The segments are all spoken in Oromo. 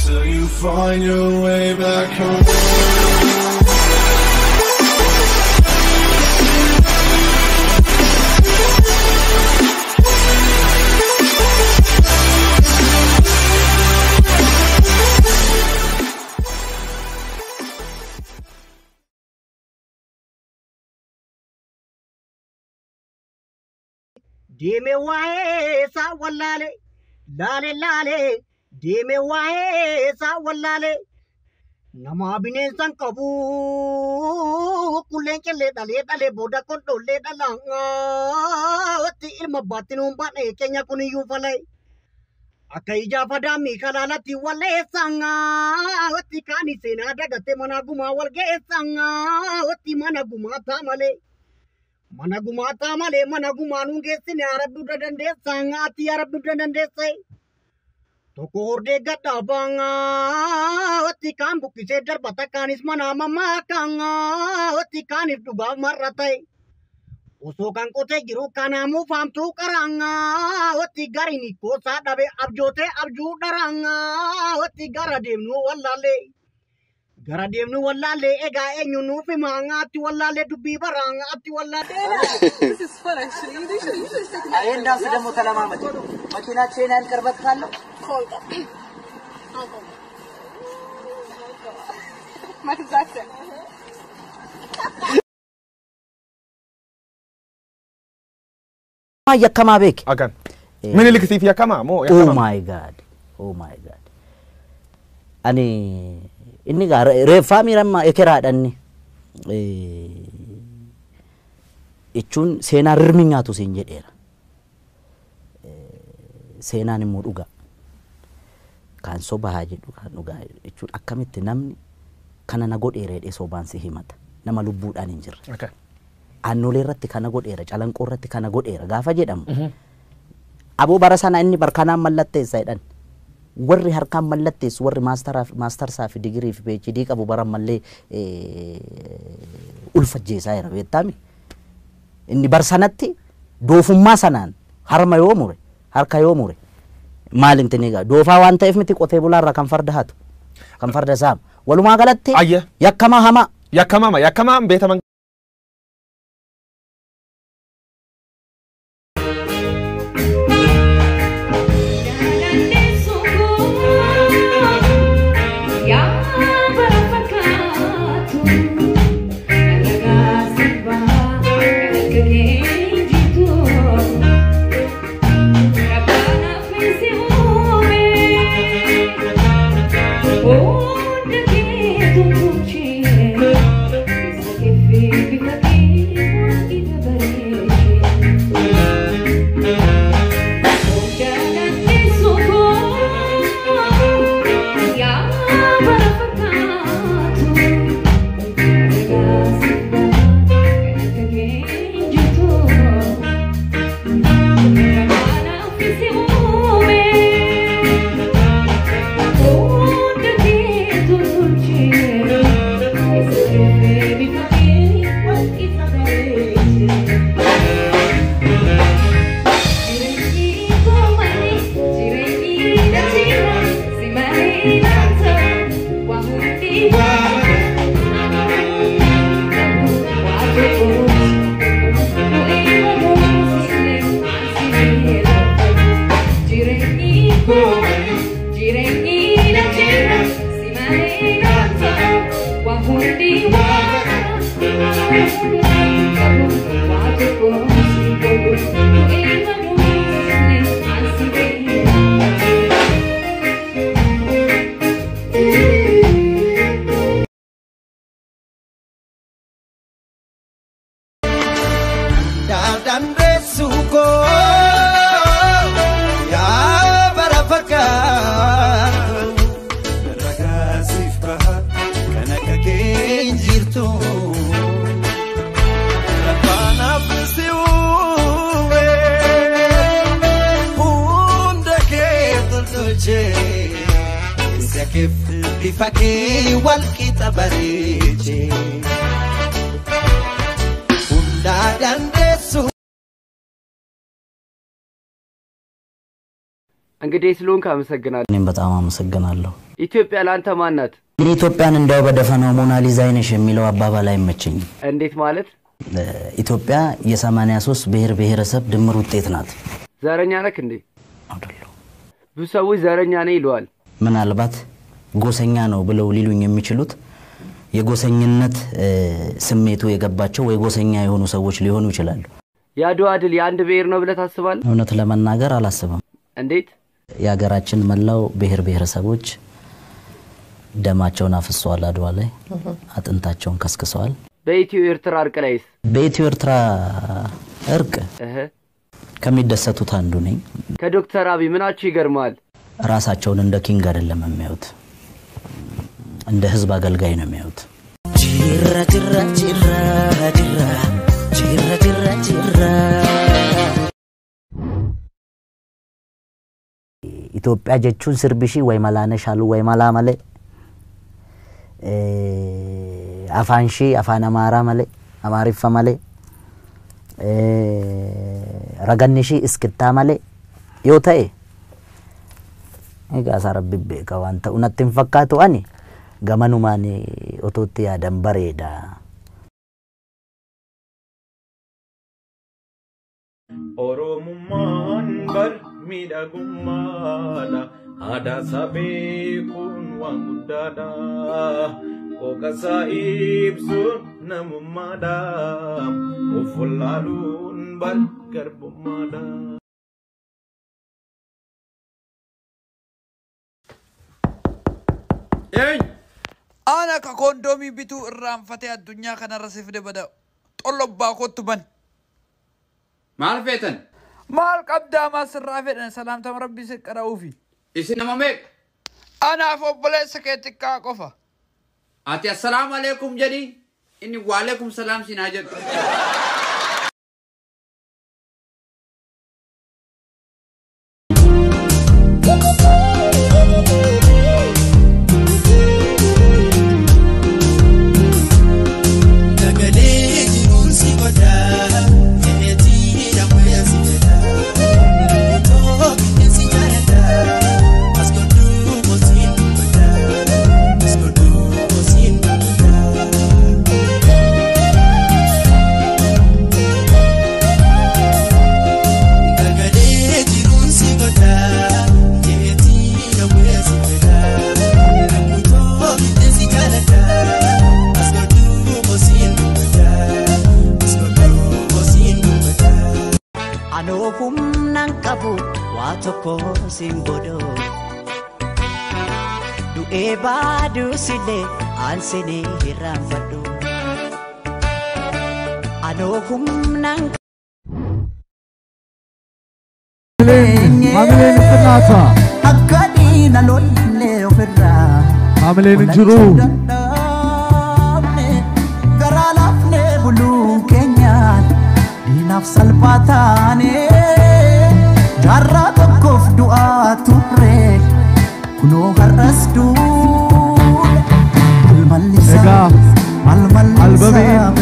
Till you find your way back home. Deeme waa'ee isaa wallaale, laale laale, deeme waa'ee isaa wallaale. Nama bineensan qabu qulleen qillee dhalee dhalee booda qondhollee dhalaatti ilma baatti nuun baadhee keenya kuniyyuu falee. Akka ijaa fadaamii kalaalatti walleessangaatti kaani seenaa dagatte mana gumaa wal geessangaatti mana gumaa taa malee. Mana gumaa taa malee mana gumaa nuun geessine yaa Rabbi hunda dandeessangaatti yaa Rabbi hunda dandeesse. Tokko hordee gadhaabaangaatti kaan buqqisee darbata kaanis mana mammaakaangaatti kaaniif dhugaaf marra ta'e. Osoo kan qotee jiru kanaamuu faamtuu qaraangaatti gariin hiikkoosaa dhabe abjootee abjuu dharaangaatti gara deemnuu wallaallee. Gara deemnuu wallaallee egaa eenyu nuuf himaangaatti wallaallee dubbii baraangaatti wallaallee. This is fun, actually. You should take it. ይሄን ዳንስ ደግሞ ተለማመድ። መኪናቸው ይሄን ያህል ቅርበት ካለው Hold up. Michael Jackson. Yakkamaa beeki. Akkan. Minilik siif yakkamaa moo Oh yakkamaa? my God. Oh my God. Ani inni gaa reeffaa miiramma ekeraadha inni. Jechuun seenaa rirmi nyaatu siin jedheera. Seenaan immoo dhugaa. Kaan sobaa jedhu kaan dhugaa jechuun akkamitti namni kana na godheera jedhee sobaan si himata. Nama lubbuudhaan hin jirre. Akkan. Aannolee irratti kana godheera, calanqoo irratti kana godheera gaafa jedhamu. Aboo bara sana inni barkanaan mallatteessa jedhan. Warri harkaan mallatteessu warri maastarsaa fi digirii fi PhD qabu bara mallee ulfajjeessaa jira beektami. Inni bar sanatti doofummaa sanaan harma yoo mure harka yoo mure maal intini egaa doofaa waan ta'eef miti qotee bulaarraa kan farda hatu kan farda saamu. Walumaa galatti Ayya. Yakkamaa hamaa. Yakkamaama yakkamaan beekaman. Dandeessu koo yaa bara fakkaatu ragaa siif baha kan akka kee hin jirtu. Rabbaanaaf si uume hunda kee toltolchee isa keef bifa kee wal qixa bareechee. Hundaa dandeessu. እንግዲህ ስለሆንክ አመሰግናለሁ። እኔም በጣም አመሰግናለሁ። ኢትዮጵያ ለአንተ ማን ናት? ኢትዮጵያን እንደው በደፈናው ሞናሊዛ አይነሽ የሚለው አባባል አይመቸኝም። እንዴት ማለት? ኢትዮጵያ የ83 ብሔር ብሔረሰብ ድምር ውጤት ናት። ዘረኛ ነክ እንዴ? አይደለሁም። ብዙ ሰዎች ዘረኛ ነኝ ይለዋል። ምናልባት ጎሰኛ ነው ብለው ሊሉኝ የሚችሉት የጎሰኝነት ስሜቱ የገባቸው ወይ ጎሰኛ የሆኑ ሰዎች ሊሆኑ ይችላሉ። የአድዋ ድል የአንድ ብሔር ነው ብለህ ታስባለህ? እውነት ለመናገር አላስብም። እንዴት? የሀገራችን መላው ብሔር ብሔረሰቦች ደማቸውን አፍሰዋል፣ አድዋ ላይ አጥንታቸውን ከስክሰዋል። በኢትዮ ኤርትራ እርቅ ላይስ? በኢትዮ ኤርትራ እርቅ ከሚደሰቱት አንዱ ነኝ። ከዶክተር አብይ ምናችሁ ይገርማል? ራሳቸውን እንደ king አይደለም የሚያዩት፣ እንደ ህዝብ አገልጋይ ነው የሚያዩት። ጅራ ጅራ ጅራ ጅራ ጅራ ጅራ ጅራ። ኢትዮጵያ jechuun sirbishii way malaana shaaluu way malaa malee afaan ishii afaan amaaraa malee amaariffa malee raganni ishii iskittaa malee yoo ta'e egaa isaa rabbi beeka waan ta'u natti hin fakkaatu. Ani gamanumaan otootti yaadan bareeda. Oromummaan bar miidhagummaadha. Aadaa isaa beekuun waan guddaadha. Qooqa isaa ibsuun namummaadha. Of wallaaluun bar garbummaadha. Ana ka koondoomii bituu irraanfatee addunyaa kanarra si fide bada xollobbaa kottu ban. Maal feetan? Maal qabdaa maal sirraa fedhan salaamtama rabbii si qara'uufi. Isin nama meeqa? Anaaf obboleessa kee xiqqaa qofa. Ati assalaamu alaikum jedhi, inni waalaikum salaam siin haa jedhu. Du'ee baaduu silee aansinee hirraanfadhu. Anoo humnaan. Hamileen uffannaataa. Akka diina lollee ofirraa. Hamileen hin jiru. Garaa laafnee buluu keenyaan diinaaf salphaa taane jaarraa tokkoof du'aa turre. Kunoo har'as duule. Egaa albamiin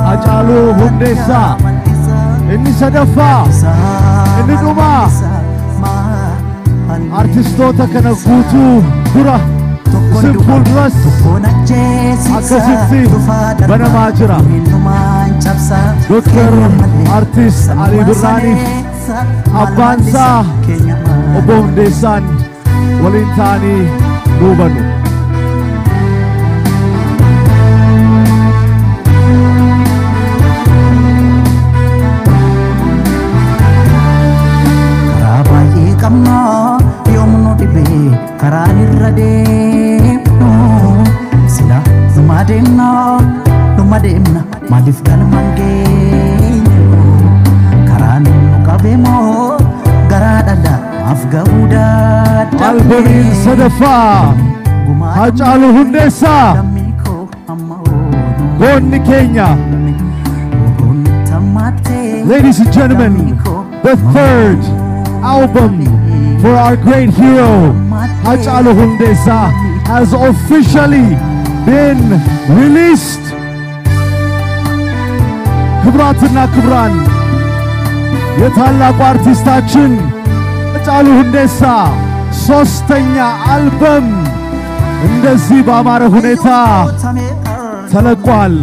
Hacaaluu Hundeessaa inni sadaffaa inni dhumaa artistoota kana guutuu dura isin fuulduras akkasitti banamaa jira. Dooktar Artist Alii Birraaniif abbaan isaa obbo Hundeessaan waliin ta'anii nuu banu. Karaa baay'ee qabna yoomnu dhibee karaan irra deemnu sila numa deemna numa deemna maaliif galma hin geenyu karaan nu qabeemoo garaa dhala maaf ga'uu dadhabne. Albamiin sadaffaa Hacaaluu Hundeessaa goonni keenya. Ladies and gentlemen, the third album for our great hero Hachalu Hundessa has officially been released. ክቡራትና ክቡራን የታላቁ አርቲስታችን ሃጫሉ ሁንዴሳ ሶስተኛ አልበም እንደዚህ በአማረ ሁኔታ ተለቋል።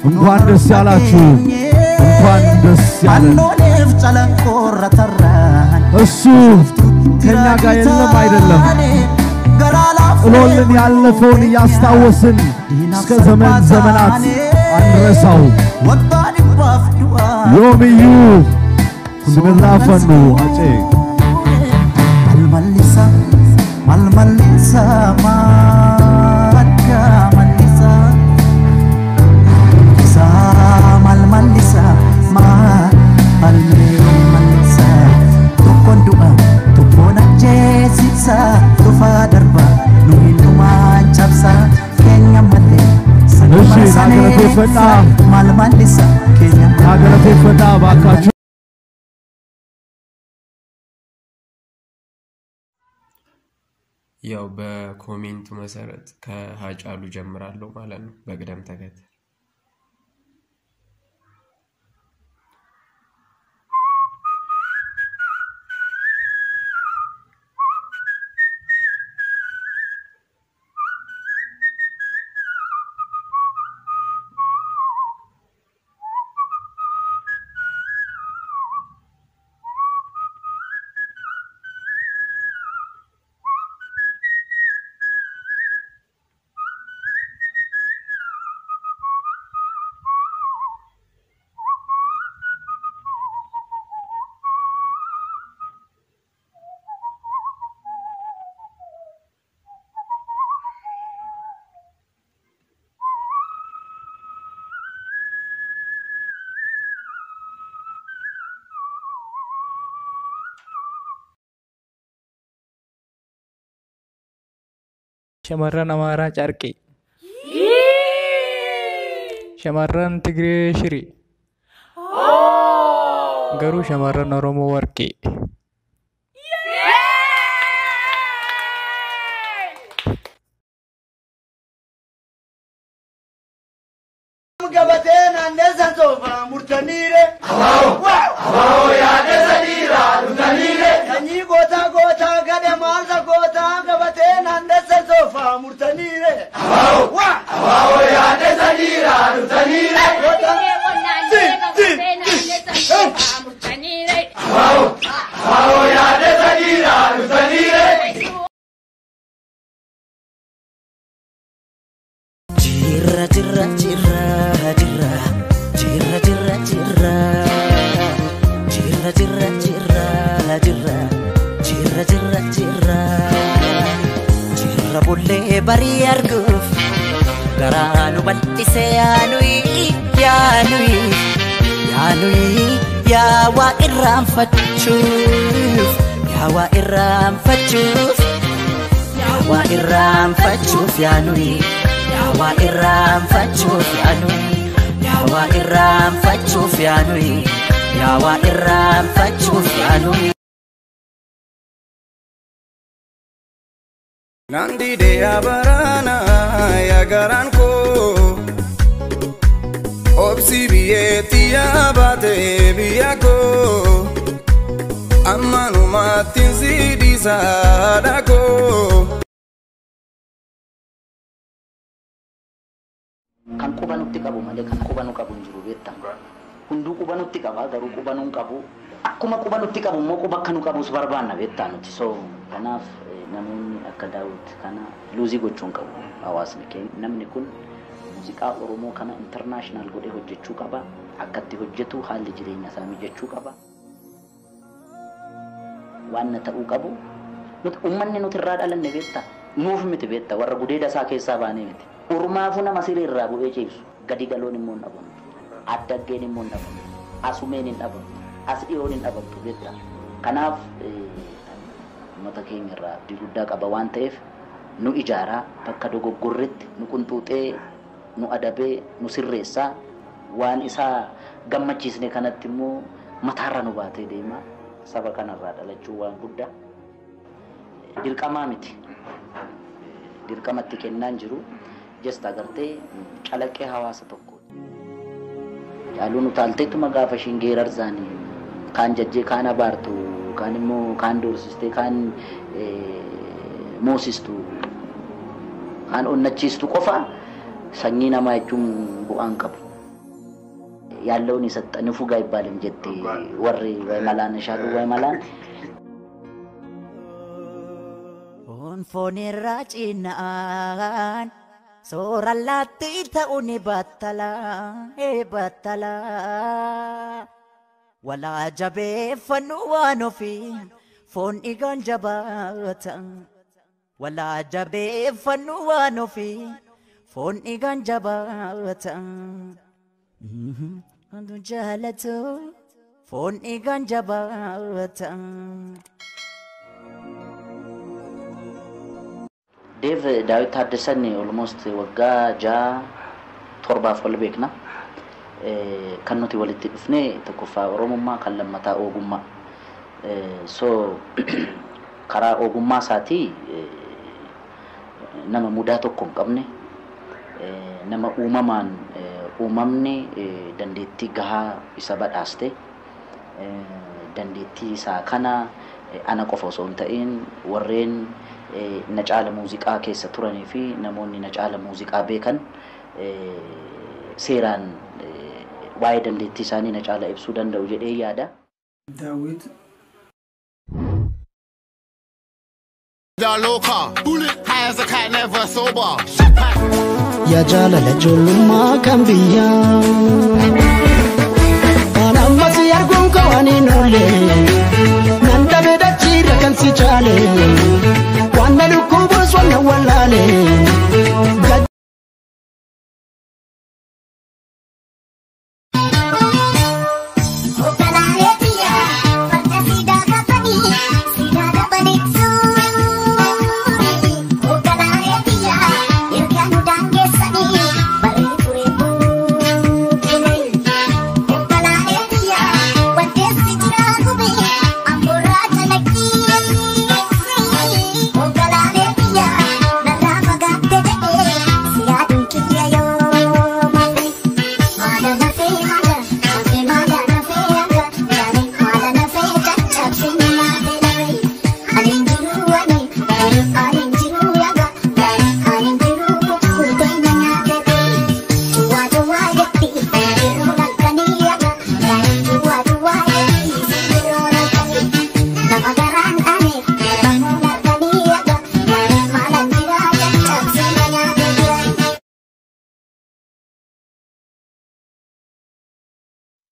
እንኳን ደስ ያላችሁ፣ እንኳን ደስ ያለን። እሱ ከኛ ጋር የለም አይደለም፣ ጥሎልን ያለፈውን እያስታወስን እስከ ዘመን ዘመናት አንረሳው። ዮምዩ ስንራፈኑ አጬ Malmalisa madda malisa sa malmalisa ma malmalisa tokkon du'a tokkon ajjeesisa tufa darba nu hindumaan cabsa keenya malee እሺ ናገረቴፈና malmalisa keenya ናገረቴፈና እባካችሁ። ያው በኮሜንቱ መሰረት ከሀጫሉ ጀምራለሁ ማለት ነው በቅደም ተከተል። Shamarran Amaaraa carqee. Shamarran Tigree shirii. Garuu shamarran Oromoo warqee. Gabatee naanneessa soofaa murtaniire. Abaaboo yaadessa dhiiraa dhufaniire. Sanyii gootaa gootaa gadhe maalta gootaa gabatee naanneessa soofaa murtaniire. Abaaboo yaadessa dhiiraa dhufaniire. Abaaboo yaadessa dhiiraa dhufaniire. Jirra jirra jirra jirra jirra jirra jirra jirra jirra jirra jirra jirra jirra jirra jirra bollee barii arguuf garaa nu bal'ise yaanuyi yaanuyi yaanuyi yaa waa irraanfachuuf yaa waa irraanfachuuf yaa waa irraanfachuuf yaanuyi. Yawa irraanfachuuf yaanuyi Yawa irraanfachuuf yaanuyi Yawa irraanfachuuf yaanuyi. Nandi deya barana ya garaan koo obsi biyyeetti yaabate biyya koo ammanumaatti si dhiisaadha koo. Kan quba nutti qabu malee kan quba nu qabu hin jiru beektaa. Hunduu quba nutti qaba garuu quba nu hin qabu. Akkuma quba nutti qabu immoo quba akka nu qabus barbaanna beektaa nuti. So kanaaf namoonni akka Daawit kana luuzii gochuu hin qabu hawaasni keenya. Namni kun muuziqaa Oromoo kana intarnaashinaal godhee hojjechuu qaba. Akkatti hojjetu haalli jireenya isaa mijachuu qaba. Waan na ta'uu qabu uummanni nuti irraa dhalanne beektaa. Nuuf miti beektaa warra gudeeda isaa keessaa baanee miti. Ormaafuu nama siree irraa bu'ee ciibsu gadi galoon immoo hin dhabamtu, addaggeen immoo hin dhabamtu, asumeen hin dhabamtu, as dhiyoon hin dhabamtu beektaa. Kanaaf uummata keenya irraa abdii guddaa qaba waan ta'eef nu ijaaraa bakka dogoggorretti nu qunxuuxee nu adabee nu sirreessaa waan isaa gammachiisne kanatti immoo mataarra nu baatee deema. Saba kanarraa dhalachuu waan guddaa dirqamaa miti. Dirqamatti kennaan jiru. Just agartee calaqqee hawaasa tokko. Jaaluun utaalteetuma gaafa ishiin geerarsaanii kaan jajjee kaan abaartu kaan immoo kaan doorsistee kaan moosistu An onnachiistu qofa sanyii namaa jechuun bu'aan qabu. ያለውን የሰጠ ንፉግ አይባልም ጀቴ ወሬ ወይ መላን ሻሉ ወይ መላን Foon irraa cinaan soora laatti ta'uu ni battala battala. Walaa jabeeffannu waan ofii foon dhiigaan jabaata. Walaa jabeeffannu waan ofii foon dhiigaan jabaata. Wantu jaalatu foon dhiigaan jabaata. Dev Daawit Taaddasan almost waggaa 6 7 wal beekna. Kan nuti walitti dhufne tokkoffaa Oromummaa kan lammataa ogummaa. So karaa ogummaa isaatii nama mudaa tokko hin qabne nama uumamaan uumamni dandeettii gahaa isa badhaaste dandeettii isaa kana ana qofa osoo hin ta'in warreen na caala muuziqaa keessa turanii fi namoonni na caala muuziqaa beekan seeraan waa'ee dandeettii isaanii na caala ibsuu danda'u jedhee yaada. Daawit Yaa jaalala ijoollummaa kan biyyaa Waan ammas arguun koo waan hin oolle Nan dhabe dachiirra kan si caale Waan na dhukkubus waan na wallaale.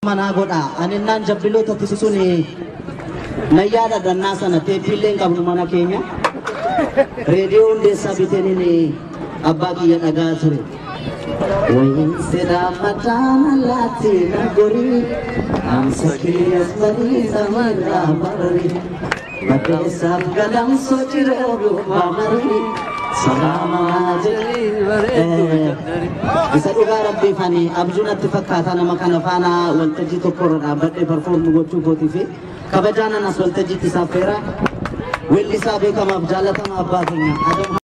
Manaa godha aninnaan jabbiloota sun na yaadadhannaa sana teeppiillee hin qabnu mana keenya reediyoo hundeessaa biteenin abbaa kiyya dhagaa ture. Wayin sedhaa madaana laatti na gorii amsa kiyyas barii samarraa bararii baddeessaaf gadamsoo ciree dubbaa marii salaama jedhee. Isa dhugaa rabbiif ani abjuu natti fakkaata nama kana faana waltajjii tokko irra dhaabbadhee perform gochuu kootii fi kabajaan anas waltajjiitti isaaf feera weellisaa beekamaaf jaalatamaa abbaa keenya Adam